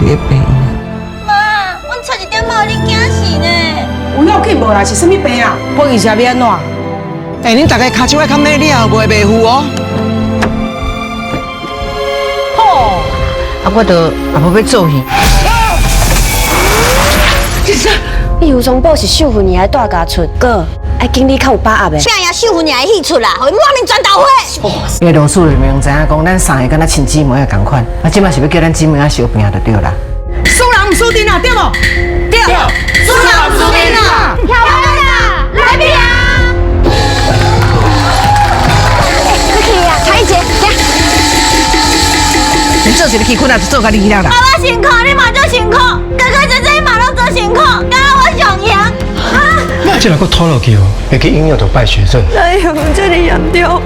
開的病院。媽，阮差一點仔予你驚死呢。有要緊無啦？是啥物病啊？報伊是要按怎？欸，恁大家跤手愛較美了，袂袂赴哦。吼！啊，我都也無欲做戲。這啥？你尤松寶是秀芬爺的大家出，哥愛經理較有把握的。拼贏秀芬爺的戲出啦，予伊滿面磚頭花。伊個老師明明知影講，咱三个敢若親姊妹仔仝款，啊，這擺是欲叫咱姊妹仔相拚就對啦。輸人毋輸陣啊，對無？對。輸人毋輸陣啊！跳舞啦，來拼！欸，快去啊，差一節，行。你做一个氣困啊，就做甲你了啦。爸爸辛苦，你嘛足辛苦，哥哥姐姐嘛攏足辛苦，敢若我上贏。這若閣拖落去哦，會去影響到敗血症。哎呦，這麼嚴重，